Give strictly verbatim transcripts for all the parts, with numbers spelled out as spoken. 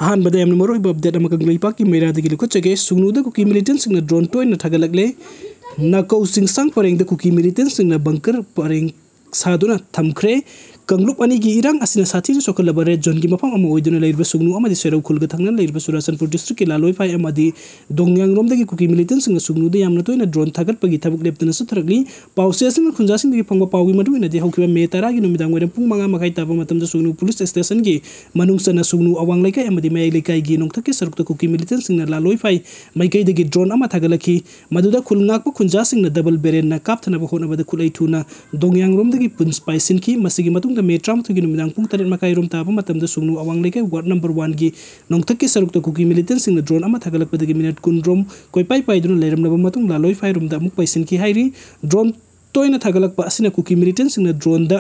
ꯑꯍꯥꯟꯕꯗ ꯌꯥꯝꯅ ꯃꯔꯨꯑꯣꯏꯕ ꯑꯞꯗꯦꯠ ꯑꯃ ꯀꯪꯂꯩꯄꯥꯛꯀꯤ ꯃꯩꯔꯥꯗꯒꯤ ꯂꯧꯈꯠꯆꯒꯦ꯫ ꯁꯨꯡꯅꯨꯗ ꯀꯨꯀꯤ ꯃꯤꯂꯤꯇꯦꯟꯁꯤꯡꯅ ꯗ꯭ꯔꯣꯟ ꯇꯣꯏꯅ ꯊꯥꯒꯠꯂꯛꯂꯦ꯫ ꯅꯥꯀꯧ ꯆꯤꯡꯁꯥꯡ ꯄꯔꯦꯡꯗ ꯀꯨꯀꯤ ꯃꯤꯂꯤꯇꯦꯟꯁꯤꯡꯅ ꯕꯪꯀꯔ ꯄꯔꯦꯡ ꯁꯥꯗꯨꯅ ꯊꯝꯈ꯭ꯔꯦ꯫ ꯀꯥꯡꯂꯨꯞ ꯑꯅꯤꯒꯤ ꯏꯔꯥꯡ ꯑꯁꯤꯅ ꯁꯥꯊꯤꯅ ꯁꯣꯛꯍꯜꯂꯕ ꯔꯦꯗ ꯖꯣꯟꯒꯤ ꯃꯐꯝ ꯑꯃ ꯑꯣꯏꯗꯨꯅ ꯂꯩꯔꯤꯕ ꯁꯨꯡꯅꯨ ꯑꯃꯗꯤ ꯁꯦꯔꯧ ꯈꯨꯜꯒ ꯊꯪꯅꯅ ꯂꯩꯔꯤꯕ ꯆꯨꯔꯥꯆꯥꯟꯄꯨꯔ ꯗꯤꯁꯇ꯭ꯔꯤꯛꯀꯤ ꯂꯥꯂꯣꯏꯐꯥꯏ ꯑꯃꯗꯤ ꯗꯣꯡꯌꯥꯡꯔꯣꯝꯗꯒꯤ ꯀꯨꯀꯤ ꯃꯤꯂꯤꯇꯦꯟꯁꯤꯡꯅ ꯁꯨꯡꯅꯨꯗ ꯌꯥꯝꯅ ꯇꯣꯏꯅ ꯗ꯭ꯔꯣꯟ ꯊꯥꯒꯠꯄꯒꯤ ꯊꯕꯛ ꯂꯦꯞꯇꯅ ꯆꯠꯊꯔꯛꯂꯤ꯫ ꯄꯥꯎꯆꯦꯁꯤꯡꯅ ꯈꯨꯟꯖꯥꯁꯤꯡꯗꯒꯤ ꯐꯪꯕ ꯄꯥꯎꯒꯤ ꯃꯇꯨꯡ ꯏꯟꯅꯗꯤ, ꯍꯧꯈꯤꯕ ꯃꯦ ꯇꯔꯥꯒꯤ ꯅꯨꯃꯤꯗꯥꯡ ꯋꯥꯏꯔꯝ ꯄꯨꯡ ꯃꯉꯥ ꯃꯈꯥꯏ ꯇꯥꯕ ꯃꯇꯝꯗ ꯁꯨꯡꯅꯨ ꯄꯨꯂꯤꯁ ꯁ꯭ꯇꯦꯁꯟꯒꯤ ꯃꯅꯨꯡ ꯆꯟꯅ ꯁꯨꯡꯅꯨ ꯑꯋꯥꯡ ꯂꯩꯀꯥꯏ ꯑꯃꯗꯤ ꯃꯌꯥꯏ ꯂꯩꯀꯥꯏꯒꯤ ꯅꯣꯡꯊꯛꯀꯤ ꯁꯔꯨꯛꯇ ꯀꯨꯀꯤ ꯃꯤꯂꯤꯇꯦꯟꯁꯤꯡꯅ ꯂꯥꯂꯣꯏꯐꯥꯏ ꯃꯥꯏꯀꯩꯗꯒꯤ ꯗ꯭ꯔꯣꯟ ꯑꯃ ꯊꯥꯒꯠꯂꯛꯈꯤ꯫ ꯃꯗꯨꯗ ꯈꯨꯜ ꯉꯥꯛꯄ ꯈꯨꯟꯖꯥꯁꯤꯡꯅ ꯗꯕꯜ ꯕꯦꯔꯦꯟꯅ ꯀꯥꯞꯊꯅꯕ ꯍꯣꯠꯅꯕꯗ ꯈꯨꯠꯂꯩ ꯊꯨꯅ ꯗꯣꯡꯌꯥꯡꯔꯣꯝꯗꯒꯤ ꯄꯨꯟꯁ ꯄꯥꯏꯁꯤꯟꯈꯤ꯫ ꯃꯁꯤꯒꯤ ꯃꯇꯨꯡꯗ ꯃꯦ ꯇꯔꯥꯃꯥꯊꯣꯏꯒꯤ ꯅꯨꯃꯤꯗꯥꯡ ꯄꯨꯡ ꯇꯔꯦꯠ ꯃꯈꯥꯏꯔꯣꯝ ꯇꯥꯕ ꯃꯇꯝꯗ ꯁꯨꯡꯅꯨ ꯑꯋꯥꯡ ꯂꯩꯀꯥꯏ ꯋꯥꯔꯗ ꯅꯝꯕꯔ ꯋꯥꯟꯒꯤ ꯅꯣꯡꯊꯛꯀꯤ ꯁꯔꯨꯛꯇ ꯀꯨꯀꯤ ꯃꯤꯂꯤꯇꯦꯟꯁꯤꯡꯅ ꯗ꯭ꯔꯣꯟ ꯑꯃ ꯊꯥꯒꯠꯂꯛꯄꯗꯒꯤ ꯃꯤꯅꯠ ꯀꯨꯟꯔꯣꯝ ꯀꯣꯏꯄꯥꯏ ꯄꯥꯏꯗꯨꯅ ꯂꯩꯔꯝꯂꯕ ꯃꯇꯨꯡ ꯂꯥꯂꯣꯏꯐꯥꯏꯔꯣꯝꯗ ꯑꯃꯨꯛ ꯄꯥꯏꯁꯤꯟꯈꯤ ꯍꯥꯏꯔꯤ꯫ ꯗ꯭ꯔꯣꯟ ꯇꯣꯏꯅ ꯊꯥꯒꯠꯂꯛꯄ ꯑꯁꯤꯅ ꯀꯨꯀꯤ ꯃꯤꯂꯤꯇꯦꯟꯁꯤꯡꯅ ꯗ꯭ꯔꯣꯟꯗ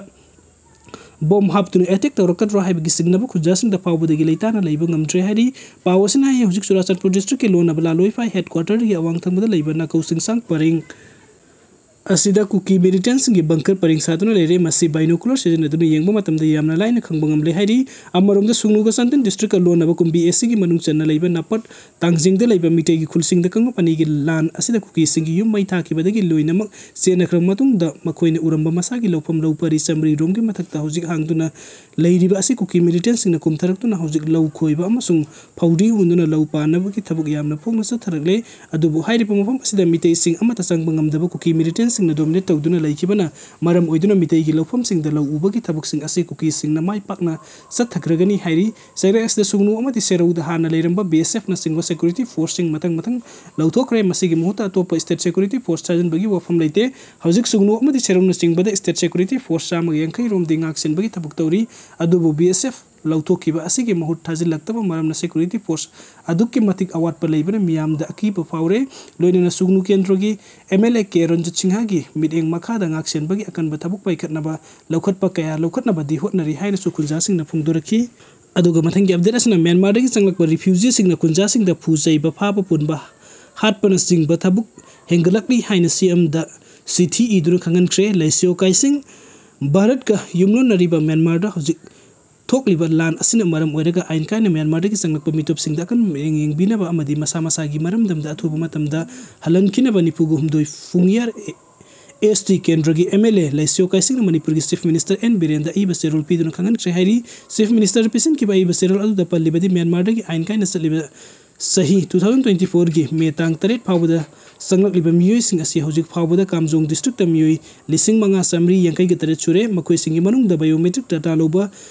ꯕꯣꯝ ꯍꯥꯞꯇꯨꯅ ꯑꯦꯇꯦꯛ ꯇꯧꯔꯛꯀꯗ꯭ꯔꯣ ꯍꯥꯏꯕꯒꯤ ꯆꯤꯡꯅꯕ ꯈꯨꯟꯖꯥꯁꯤꯡꯗ ꯐꯥꯎꯕꯗꯒꯤ ꯂꯩꯇꯥꯅ ꯂꯩꯕ ꯉꯝꯗ꯭ꯔꯦ ꯍꯥꯏꯔꯤ꯫ ꯄꯥꯎ ꯑꯁꯤꯅ ꯍꯥꯏ, ꯍꯧꯖꯤꯛ ꯆꯨꯔꯥꯆꯥꯟꯄꯨꯔ ꯗꯤꯁꯇ꯭ꯔꯤꯛꯀꯤ ꯂꯣꯟꯅꯕ ꯂꯥꯂꯣꯏꯐꯥꯏ ꯍꯦꯗꯀ꯭ꯋꯥꯇꯔꯗꯒꯤ ꯑꯋꯥꯡ ꯊꯪꯕꯗ ꯂꯩꯕ ꯅꯥꯀꯧ ꯆꯤꯡꯁꯥꯡ ꯄꯔꯦꯡ ꯑꯁꯤꯗ ꯀꯨꯀꯤ ꯃꯤꯂꯤꯇꯦꯟꯁꯤꯡꯒꯤ ꯕꯪꯀꯔ ꯄꯔꯦꯡ ꯁꯥꯗꯨꯅ ꯂꯩꯔꯦ꯫ ꯃꯁꯤ ꯕꯥꯏꯅꯣꯀꯨꯂꯔ ꯁꯤꯖꯤꯟꯅꯗꯨꯅ ꯌꯦꯡꯕ ꯃꯇꯝꯗ ꯌꯥꯝꯅ ꯂꯥꯏꯅ ꯈꯪꯕ ꯉꯝꯂꯦ ꯍꯥꯏꯔꯤ꯫ ꯑꯃꯔꯣꯝꯗ ꯁꯨꯡꯅꯨꯒ ꯆꯥꯟꯗꯦꯜ ꯗꯤꯁꯇ꯭ꯔꯤꯛꯀ ꯂꯣꯟꯅꯕ ꯀꯨꯝꯕꯤ ꯑꯦꯁꯤꯒꯤ ꯃꯅꯨꯡ ꯆꯟꯅ ꯂꯩꯕ ꯅꯥꯄꯠ ꯇꯥꯡꯖꯤꯡꯗ ꯂꯩꯕ ꯃꯤꯇꯩꯒꯤ ꯈꯨꯜꯁꯤꯡꯗ ꯀꯥꯡꯂꯨꯞ ꯑꯅꯤꯒꯤ ꯂꯥꯟ ꯑꯁꯤꯗ ꯀꯨꯀꯤꯁꯤꯡꯒꯤ ꯌꯨꯝ ꯃꯩ ꯊꯥꯈꯤꯕꯗꯒꯤ ꯂꯣꯏꯅꯃꯛ ꯆꯦꯟꯅꯈ꯭ꯔꯕ ꯃꯇꯨꯡꯗ ꯃꯈꯣꯏꯅ ꯎꯔꯝꯕ ꯃꯁꯥꯒꯤ ꯂꯧꯐꯝ ꯂꯧ ꯄꯔꯤ ꯆꯥꯃꯔꯤꯔꯣꯝꯒꯤ ꯃꯊꯛꯇ ꯍꯧꯖꯤꯛ ꯍꯥꯡꯗꯨꯅ ꯂꯩꯔꯤꯕ ꯑꯁꯤ ꯀꯨꯀꯤ ꯃꯤꯂꯤꯇꯦꯟꯁꯤꯡꯅ ꯀꯨꯝꯊꯔꯛꯇꯨꯅ ꯍꯧꯖꯤꯛ ꯂꯧ ꯈꯣꯏꯕ ꯑꯃꯁꯨꯡ ꯐꯧꯗꯤ ꯍꯨꯟꯗꯨꯅ ꯂꯧ ꯄꯥꯟꯅꯕꯒꯤ ꯊꯕꯛ ꯌꯥꯝꯅ ꯐꯣꯡꯅ ꯆꯠꯊꯔꯛꯂꯦ꯫ ꯑꯗꯨꯕꯨ ꯍꯥꯏꯔꯤꯕ ꯃꯐꯝ ꯑꯁꯤꯗ ꯃꯤꯇꯩꯁꯤꯡ ꯑꯃꯠꯇ ꯆꯪꯕ ꯉꯝꯗꯕ ꯀꯨꯀꯤ ꯃꯤꯂꯤꯇꯦꯟꯁꯤꯡꯅ ꯗꯣꯃꯤꯅꯦꯠ ꯇꯧꯗꯨꯅ ꯂꯩꯈꯤꯕꯅ ꯃꯔꯝ ꯑꯣꯏꯗꯨꯅ ꯃꯤꯇꯩꯒꯤ ꯂꯧꯐꯝꯁꯤꯡꯗ ꯂꯧ ꯎꯕꯒꯤ ꯊꯕꯛꯁꯤꯡ ꯑꯁꯤ ꯀꯨꯀꯤꯁꯤꯡꯅ ꯃꯥꯏ ꯄꯥꯛꯅ ꯆꯠꯊꯈ꯭ꯔꯒꯅꯤ ꯍꯥꯏꯔꯤ꯫ ꯆꯩꯔꯛ ꯑꯁꯤꯗ ꯁꯨꯡꯅꯨ ꯑꯃꯗꯤ ꯁꯦꯔꯧꯗ ꯍꯥꯟꯅ ꯂꯩꯔꯝꯕ ꯕꯤ ꯑꯦꯁ ꯑꯦꯐꯅꯆꯤꯡꯕ ꯁꯦꯀ꯭ꯌꯨꯔꯤꯇꯤ ꯐꯣꯔꯁꯁꯤꯡ ꯃꯊꯪ ꯃꯊꯪ ꯂꯧꯊꯣꯛꯈ꯭ꯔꯦ꯫ ꯃꯁꯤꯒꯤ ꯃꯍꯨꯠꯇ ꯑꯇꯣꯞꯄ ꯁ꯭ꯇꯦꯠ ꯁꯦꯀ꯭ꯌꯨꯔꯤꯇꯤ ꯐꯣꯔꯁ ꯊꯥꯖꯤꯟꯕꯒꯤ ꯋꯥꯐꯝ ꯂꯩꯇꯦ꯫ ꯍꯧꯖꯤꯛ ꯁꯨꯡꯅꯨ ꯑꯃꯗꯤ ꯁꯦꯔꯧꯅꯆꯤꯡꯕꯗ ꯁ꯭ꯇꯦꯠ ꯁꯦꯀ꯭ꯌꯨꯔꯤꯇꯤ ꯐꯣꯔꯁ ꯆꯥꯝꯃꯒ ꯌꯥꯡꯈꯩ ꯔꯣꯝꯗꯤ ꯉꯥꯛ ꯁꯦꯟꯕꯒꯤ ꯊꯕꯛ ꯇꯧꯔꯤ꯫ ꯑꯗꯨꯕꯨ ꯕꯤ ꯑꯦꯁ ꯑꯦꯐ ꯂꯧꯊꯣꯛꯈꯤꯕ ꯑꯁꯤꯒꯤ ꯃꯍꯨꯠ ꯊꯥꯖꯤꯜꯂꯛꯇꯕ ꯃꯔꯝꯅ ꯁꯦꯀ꯭ꯌꯨꯔꯤꯇꯤ ꯐꯣꯔꯁ ꯑꯗꯨꯛꯀꯤ ꯃꯇꯤꯛ ꯑꯋꯥꯠꯄ ꯂꯩꯕꯅ ꯃꯤꯌꯥꯝꯗ ꯑꯀꯤꯕ ꯐꯥꯎꯔꯦ꯫ ꯂꯣꯏꯅꯅ ꯁꯨꯡꯅꯨ ꯀꯦꯟꯗ꯭ꯔꯣꯒꯤ M L A K Ranjit ꯁꯤꯡꯍꯒꯤ ꯃꯤꯠꯌꯦꯡ ꯃꯈꯥꯗ ꯉꯥꯛ ꯁꯦꯟꯕꯒꯤ ꯑꯀꯟꯕ ꯊꯕꯛ ꯄꯥꯏꯈꯠꯅꯕ ꯂꯧꯈꯠꯄ ꯀꯌꯥ ꯂꯧꯈꯠꯅꯕꯗꯤ ꯍꯣꯠꯅꯔꯤ ꯍꯥꯏꯅꯁꯨ ꯈꯨꯟꯖꯥꯁꯤꯡꯅ ꯐꯣꯡꯗꯣꯔꯛꯈꯤ꯫ ꯑꯗꯨꯒ ꯃꯊꯪꯒꯤ ꯑꯞꯗꯦꯠ ꯑꯁꯤꯅ ꯃ꯭ꯌꯥꯟꯃꯥꯔꯗꯒꯤ ꯆꯪꯂꯛꯄ ꯔꯤꯐ꯭ꯌꯨꯖꯤꯁꯤꯡꯅ ꯈꯨꯟꯖꯥꯁꯤꯡꯗ ꯐꯨ ꯆꯩꯕ, ꯐꯥꯕ ꯄꯨꯟꯕ, ꯍꯥꯠꯄꯅꯆꯤꯡꯕ ꯊꯕꯛ ꯍꯦꯟꯒꯠꯂꯛꯂꯤ ꯍꯥꯏꯅ ꯁꯤ ꯑꯦꯝꯗ ꯆꯤꯊꯤ ꯏꯗꯨꯅ ꯈꯪꯍꯟꯈ꯭ꯔꯦ꯫ ꯂꯩꯁꯤꯌꯣ ꯀꯥꯏꯁꯤꯡ ꯚꯥꯔꯠꯀ ꯌꯨꯝꯂꯣꯟꯅꯔꯤꯕ ꯃ꯭ꯌꯥꯟꯃꯥꯔꯗ ꯍꯧꯖꯤꯛ ꯊꯣꯛꯂꯤꯕ ꯂꯥꯟ ꯑꯁꯤꯅ ꯃꯔꯝ ꯑꯣꯏꯔꯒ ꯑꯥꯏꯟ ꯀꯥꯏꯅ ꯃ꯭ꯌꯥꯟꯃꯥꯔꯗꯒꯤ ꯆꯪꯂꯛꯄ ꯃꯤꯇꯣꯞꯁꯤꯡꯗ ꯑꯀꯟꯕ ꯃꯤꯠꯌꯦꯡ ꯌꯦꯡꯕꯤꯅꯕ ꯑꯃꯗꯤ ꯃꯁꯥ ꯃꯁꯥꯒꯤ ꯃꯔꯝꯗꯝꯗ ꯑꯊꯨꯕ ꯃꯇꯝꯗ ꯍꯜꯍꯟꯈꯤꯅꯕ ꯅꯤꯐꯨꯒ ꯍꯨꯝꯗꯣꯏ ꯐꯨꯡꯌꯥꯔ ꯑꯦꯁ ꯇꯤ ꯀꯦꯟꯗ꯭ꯔꯒꯤ ꯑꯦꯝ ꯑꯦꯜ ꯑꯦ ꯂꯩꯁꯤꯌꯣ ꯀꯥꯏꯁꯤꯡꯅ ꯃꯅꯤꯄꯨꯔꯒꯤ ꯆꯤꯐ ꯃꯤꯅꯤꯁꯇꯔ ꯑꯦꯟ ꯕꯤꯔꯦꯟꯗ ꯑꯏꯕ ꯆꯦꯔꯣꯜ ꯄꯤꯗꯨꯅ ꯈꯪꯍꯟꯈ꯭ꯔꯦ ꯍꯥꯏꯔꯤ꯫ ꯆꯤꯐ ꯃꯤꯅꯤꯁꯇꯔ ꯄꯤꯁꯤꯟꯈꯤꯕ ꯑꯏꯕ ꯆꯦꯔꯣꯜ ꯑꯗꯨꯗ ꯄꯜꯂꯤꯕꯗꯤ ꯃ꯭ꯌꯥꯟꯃꯥꯔꯗꯒꯤ ꯑꯥꯏꯟ ꯀꯥꯏꯅ ꯆꯠꯂꯤꯕ ꯆꯍꯤ two thousand twenty fourꯒꯤ ꯃꯦ ꯇꯥꯡ ꯇꯔꯦꯠ ꯐꯥꯎꯕꯗ ꯆꯪꯂꯛꯂꯤꯕ ꯃꯤꯑꯣꯏꯁꯤꯡ ꯑꯁꯤ ꯍꯧꯖꯤꯛ ꯐꯥꯎꯕꯗ ꯀꯥꯝꯖꯣꯡ ꯗꯤꯁꯇ꯭ꯔꯤꯛꯇ ꯃꯤꯑꯣꯏ ꯂꯤꯁꯤꯡ ꯃꯉꯥ ꯆꯥꯃꯔꯤ ꯌꯥꯡꯈꯩꯒ ꯇꯔꯦꯠ ꯁꯨꯔꯦ꯫ ꯃꯈꯣꯏꯁꯤꯡꯒꯤ ꯃꯅꯨꯡꯗ ꯕꯥꯏꯑꯣꯃꯦꯇ꯭ꯔꯤꯛ ꯗꯇꯥ ꯂꯧꯕ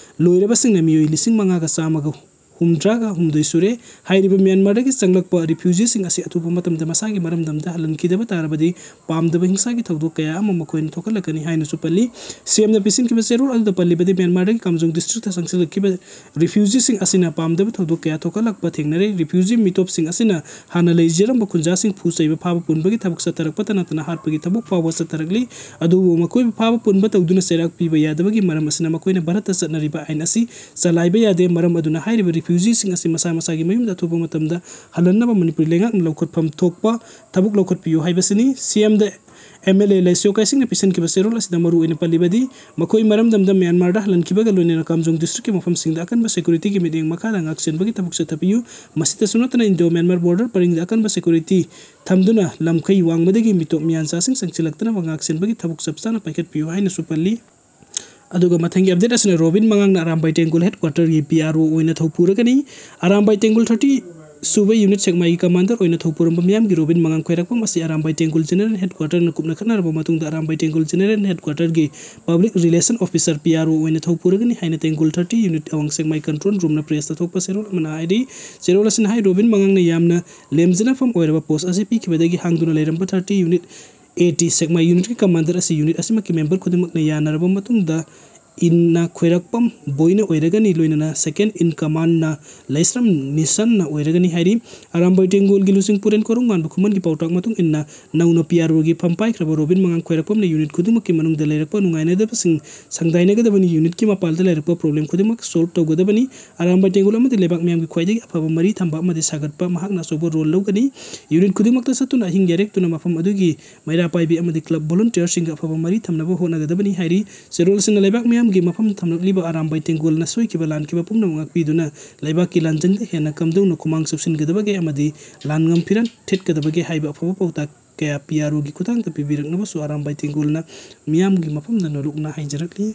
ꯂꯣꯏꯔꯕꯁꯤꯡꯅ ꯃꯤꯑꯣꯏ ꯂꯤꯁꯤꯡ ꯃꯉꯥꯒ ꯆꯥꯝꯃꯒ ꯍꯨꯝꯗ꯭ꯔꯥꯒ ꯍꯨꯝꯗꯣꯏ ꯁꯨꯔꯦ꯫ ꯍꯥꯏꯔꯤꯕ ꯃ꯭ꯌꯥꯟꯃꯥꯔꯗꯒꯤ ꯆꯪꯂꯛꯄ ꯔꯤꯐ꯭ꯌꯨꯖꯤꯁꯤꯡ ꯑꯁꯤ ꯑꯊꯨꯕ ꯃꯇꯝꯗ ꯃꯁꯥꯒꯤ ꯃꯔꯝꯗꯝꯗ ꯍꯜꯍꯟꯈꯤꯗꯕ ꯇꯥꯔꯕꯗꯤ ꯄꯥꯝꯗꯕ ꯍꯤꯡꯁꯥꯒꯤ ꯊꯧꯗꯣꯛ ꯀꯌꯥ ꯑꯃ ꯃꯈꯣꯏꯅ ꯊꯣꯛꯍꯜꯂꯛꯀꯅꯤ ꯍꯥꯏꯅꯁꯨ ꯄꯜꯂꯤ꯫ ꯁꯤ ꯑꯦꯝꯅ ꯄꯤꯁꯤꯟꯈꯤꯕ ꯆꯦꯔꯣꯜ ꯑꯗꯨꯗ ꯄꯜꯂꯤꯕꯗꯤ ꯃ꯭ꯌꯥꯟꯃꯥꯔꯗꯒꯤ ꯀꯥꯝꯖꯣꯡ ꯗꯤꯁꯇ꯭ꯔꯤꯛꯇ ꯆꯪꯁꯤꯜꯂꯛꯈꯤꯕ ꯔꯤꯐ꯭ꯌꯨꯖꯤꯁꯤꯡ ꯑꯁꯤꯅ ꯄꯥꯝꯗꯕ ꯊꯧꯗꯣꯛ ꯀꯌꯥ ꯊꯣꯛꯍꯜꯂꯛꯄ ꯊꯦꯡꯅꯔꯦ꯫ ꯔꯤꯐ꯭ꯌꯨꯖꯤ ꯃꯤꯇꯣꯞꯁꯤꯡ ꯑꯁꯤꯅ ꯍꯥꯟꯅ ꯂꯩꯖꯔꯝꯕ ꯈꯨꯟꯖꯥꯁꯤꯡ ꯐꯨ ꯆꯩꯕ, ꯐꯥꯕ ꯄꯨꯟꯕꯒꯤ ꯊꯕꯛ ꯆꯠꯊꯔꯛꯄꯇ ꯅꯠꯇꯅ ꯍꯥꯠꯄꯒꯤ ꯊꯕꯛ ꯐꯥꯎꯕ ꯆꯠꯊꯔꯛꯂꯤ꯫ ꯑꯗꯨꯕꯨ ꯃꯈꯣꯏꯕꯨ ꯐꯥꯕ ꯄꯨꯟꯕ ꯇꯧꯗꯨꯅ ꯆꯩꯔꯥꯛ ꯄꯤꯕ ꯌꯥꯗꯕꯒꯤ ꯃꯔꯝ ꯑꯁꯤꯅ ꯃꯈꯣꯏꯅ ꯚꯥꯔꯠꯇ ꯆꯠꯅꯔꯤꯕ ꯑꯥꯏꯟ ꯑꯁꯤ ꯆꯂꯥꯏꯕ ꯌꯥꯗꯦ꯫ ꯃꯔꯝ ꯑꯗꯨꯅ ꯍꯥꯏꯔꯤꯕ ꯔꯤꯐ꯭ꯌꯨꯖꯤꯁꯤꯡ ꯑꯁꯤ ꯃꯁꯥ ꯃꯁꯥꯒꯤ ꯃꯌꯨꯝꯗ ꯑꯊꯨꯕ ꯃꯇꯝꯗ ꯍꯜꯍꯟꯅꯕ ꯃꯅꯤꯄꯨꯔ ꯂꯩꯉꯥꯛꯅ ꯂꯧꯈꯠꯐꯝ ꯊꯣꯛꯄ ꯊꯕꯛ ꯂꯧꯈꯠꯄꯤꯌꯨ ꯍꯥꯏꯕꯁꯤꯅꯤ꯫ ꯁꯤ ꯑꯦꯝꯗ ꯑꯦꯝ ꯑꯦꯜ ꯑꯦ ꯂꯩꯁꯤꯌꯣ ꯀꯥꯏꯁꯤꯡꯅ ꯄꯤꯁꯤꯟꯈꯤꯕ ꯆꯦꯔꯣꯜ ꯑꯁꯤꯗ ꯃꯔꯨꯑꯣꯏꯅ ꯄꯜꯂꯤꯕꯗꯤ ꯃꯈꯣꯏ ꯃꯔꯝꯗꯝꯗ ꯃ꯭ꯌꯥꯟꯃꯥꯔꯗ ꯍꯜꯍꯟꯈꯤꯕꯒ ꯂꯣꯏꯅꯅ ꯀꯥꯝꯖꯣꯡ ꯗꯤꯁꯇ꯭ꯔꯤꯛꯀꯤ ꯃꯐꯝꯁꯤꯡꯗ ꯑꯀꯟꯕ ꯁꯦꯀ꯭ꯌꯨꯔꯤꯇꯤꯒꯤ ꯃꯤꯠꯌꯦꯡ ꯃꯈꯥꯗ ꯉꯥꯛꯁꯦꯟꯕꯒꯤ ꯊꯕꯛ ꯆꯠꯊꯕꯤꯌꯨ꯫ ꯃꯁꯤꯗꯁꯨ ꯅꯠꯇꯅ ꯏꯟꯗꯣ ꯃ꯭ꯌꯥꯟꯃꯥꯔ ꯕꯣꯔꯗꯔ ꯄꯔꯤꯡꯗ ꯑꯀꯟꯕ ꯁꯦꯀ꯭ꯌꯨꯔꯤꯇꯤ ꯊꯝꯗꯨꯅ ꯂꯝꯈꯩ ꯋꯥꯡꯃꯗꯒꯤ ꯃꯤꯇꯣꯞ ꯃꯤꯌꯥꯟꯆꯥꯁꯤꯡ ꯆꯪꯁꯤꯜꯂꯛꯇꯅꯕ ꯉꯥꯛꯁꯦꯟꯕꯒꯤ ꯊꯕꯛ ꯆꯞ ꯆꯥꯅ ꯄꯥꯏꯈꯠꯄꯤꯌꯨ ꯍꯥꯏꯅꯁꯨ ꯄꯜꯂꯤ꯫ ꯑꯗꯨꯒ ꯃꯊꯪꯒꯤ ꯑꯞꯗꯦꯠ ꯑꯁꯤꯅ ꯔꯣꯕꯤꯟ ꯃꯉꯥꯡꯅ ꯑꯔꯥꯝꯕꯥꯏ ꯇꯦꯡꯒꯣꯜ ꯍꯦꯗꯀ꯭ꯋꯥꯇꯔꯒꯤ ꯄꯤ ꯑꯥꯔ ꯑꯣ ꯑꯣꯏꯅ ꯊꯧꯄꯨꯔꯒꯅꯤ꯫ ꯑꯔꯥꯝꯕꯥꯏ ꯇꯦꯡꯒꯣꯜ thirty ꯁꯨꯕ ꯌꯨꯅꯤꯠ ꯁꯦꯛꯃꯥꯏꯒꯤ ꯀꯃꯥꯟꯗꯔ ꯑꯣꯏꯅ ꯊꯧꯄꯨꯔꯝꯕ ꯃꯤꯌꯥꯝꯒꯤ ꯔꯣꯕꯤꯟ ꯃꯉꯥꯡ ꯈ꯭ꯋꯥꯏꯔꯥꯛꯄꯝ ꯑꯁꯤ ꯑꯔꯥꯝꯕꯥꯏ ꯇꯦꯡꯒꯣꯜ ꯖꯦꯅꯔꯦꯜ ꯍꯦꯗꯀ꯭ꯋꯥꯇꯔꯅ ꯀꯨꯞꯅ ꯈꯠꯅꯔꯕ ꯃꯇꯨꯡꯗ ꯑꯔꯥꯝꯕꯥꯏ ꯇꯦꯡꯒꯣꯜ ꯖꯦꯅꯔꯦꯜ ꯍꯦꯗꯀ꯭ꯋꯥꯇꯔꯒꯤ public relation officer, P R O, ꯑꯣꯏꯅ ꯊꯧꯄꯨꯔꯒꯅꯤ ꯍꯥꯏꯅ ꯇꯦꯡꯒꯣꯜ thirty ꯌꯨꯅꯤꯠ ꯑꯋꯥꯡ ꯁꯦꯛꯃꯥꯏ ꯀꯟꯇ꯭ꯔꯣꯜ ꯔꯨꯝꯅ ꯄ꯭ꯔꯦꯁꯇ ꯊꯣꯛꯄ ꯆꯦꯔꯣꯜ ꯑꯃꯅ ꯍꯥꯏꯔꯤ꯫ ꯆꯦꯔꯣꯜ ꯑꯁꯤꯅ ꯍꯥꯏ, ꯔꯣꯕꯤꯟ ꯃꯉꯥꯡꯅ ꯌꯥꯝꯅ ꯂꯦꯝꯖꯅꯐꯝ ꯑꯣꯏꯔꯕ ꯄꯣꯁ ꯑꯁꯤ ꯄꯤꯈꯤꯕꯗꯒꯤ ꯍꯥꯡꯗꯨꯅ ꯂꯩꯔꯝꯕ thirty unit A T Sekmai ꯌꯨꯅꯤꯠꯀꯤ ꯀꯃꯥꯟꯗꯔ ꯑꯁꯤ ꯌꯨꯅꯤꯠ ꯑꯁꯤꯃꯛꯀꯤ ꯃꯦꯝꯕꯔ ꯈꯨꯗꯤꯡꯃꯛꯅ ꯌꯥꯅꯔꯕ ꯃꯇꯨꯡꯗ ꯏꯟꯅ ꯈ꯭ꯋꯥꯏꯔꯥꯛꯄꯝ ꯕꯣꯏꯅ ꯑꯣꯏꯔꯒꯅꯤ, ꯂꯣꯏꯅꯅ second in commandꯅ ꯂꯩꯁ꯭ꯔꯝ ꯅꯤꯁꯟꯅ ꯑꯣꯏꯔꯒꯅꯤ ꯍꯥꯏꯔꯤ꯫ ꯑꯔꯥꯝꯕꯥꯏ ꯇꯦꯡꯒꯣꯜꯒꯤ ꯂꯨꯆꯤꯡ ꯄꯨꯔꯦꯟ ꯀꯣꯔꯨꯡꯉꯥꯟꯕ ꯈꯨꯃꯟꯒꯤ ꯄꯥꯎꯇꯥꯛ ꯃꯇꯨꯡ ꯏꯟꯅ ꯅꯧꯅ ꯄꯤ ꯑꯥꯔ ꯑꯣꯒꯤ ꯐꯝ ꯄꯥꯏꯈ꯭ꯔꯕ ꯔꯣꯕꯤꯟ ꯃꯉꯥꯡ ꯈ꯭ꯋꯥꯏꯔꯥꯛꯄꯝꯅ ꯌꯨꯅꯤꯠ ꯈꯨꯗꯤꯡꯃꯛꯀꯤ ꯃꯅꯨꯡꯗ ꯂꯩꯔꯛꯄ ꯅꯨꯡꯉꯥꯏꯅꯗꯕꯁꯤꯡ ꯁꯪꯗꯥꯏꯅꯒꯗꯕꯅꯤ꯫ ꯌꯨꯅꯤꯠꯀꯤ ꯃꯄꯥꯟꯗ ꯂꯩꯔꯛꯄ ꯄ꯭ꯔꯣꯕ꯭ꯂꯦꯝ ꯈꯨꯗꯤꯡꯃꯛ ꯁꯣꯜꯕ ꯇꯧꯒꯗꯕꯅꯤ꯫ ꯑꯔꯥꯝꯕꯥꯏ ꯇꯦꯡꯒꯣꯜ ꯑꯃꯗꯤ ꯂꯩꯕꯥꯛ ꯃꯤꯌꯥꯝꯒꯤ ꯈ꯭ꯋꯥꯏꯗꯒꯤ ꯑꯐꯕ ꯃꯔꯤ ꯊꯝꯕ ꯑꯃꯗꯤ ꯁꯥꯒꯠꯄ ꯃꯍꯥꯛꯅ ꯑꯆꯧꯕ ꯔꯣꯜ ꯂꯧꯒꯅꯤ꯫ ꯌꯨꯅꯤꯠ ꯈꯨꯗꯤꯡꯃꯛꯇ ꯆꯠꯇꯨꯅ ꯑꯍꯤꯡ ꯌꯥꯔꯦꯛꯇꯨꯅ ꯃꯐꯝ ꯑꯗꯨꯒꯤ ꯃꯩꯔꯥ ꯄꯥꯏꯕꯤ ꯑꯃꯗꯤ ꯀ꯭ꯂꯕ ꯚꯣꯂꯨꯟꯇꯤꯌꯔꯁꯤꯡꯒ ꯑꯐꯕ ꯃꯔꯤ ꯊꯝꯅꯕ ꯍꯣꯠꯅꯒꯗꯕꯅꯤ ꯍꯥꯏꯔꯤ꯫ ꯆꯦꯔꯣꯜ ꯑꯁꯤꯅ ꯂꯩꯕꯥꯛ ꯃꯤꯌꯥꯝ ꯒꯤ ꯃꯐꯝ ꯊꯝꯂꯛꯂꯤꯕ ꯑꯔꯥꯝꯕꯥꯏ ꯇꯦꯡꯒꯣꯜꯅ ꯁꯣꯏꯈꯤꯕ ꯂꯥꯟꯈꯤꯕ ꯄꯨꯝꯅꯃꯛ ꯉꯥꯛꯄꯤꯗꯨꯅ ꯂꯩꯕꯥꯛꯀꯤ ꯂꯥꯟꯖꯪꯗ ꯍꯦꯟꯅ ꯀꯝꯗꯧꯅ ꯈꯨꯃꯥꯡ ꯆꯥꯎꯁꯤꯟꯒꯗꯕꯒꯦ ꯑꯃꯗꯤ ꯂꯥꯟ ꯉꯝ ꯐꯤꯔꯟ ꯊꯦꯠꯀꯗꯕꯒꯦ ꯍꯥꯏꯕ ꯑꯐꯕ ꯄꯥꯎꯇꯥꯛ ꯀꯌꯥ ꯄꯤ ꯑꯥꯔ ꯑꯣꯒꯤ ꯈꯨꯠꯊꯥꯡꯗ ꯄꯤꯕꯤꯔꯛꯅꯕꯁꯨ ꯑꯔꯥꯝꯕꯥꯏ ꯇꯦꯡꯒꯣꯜꯅ ꯃꯤꯌꯥꯝꯒꯤ ꯃꯐꯝꯗ ꯅꯣꯂꯨꯛꯅ ꯍꯥꯏꯖꯔꯛꯂꯤ꯫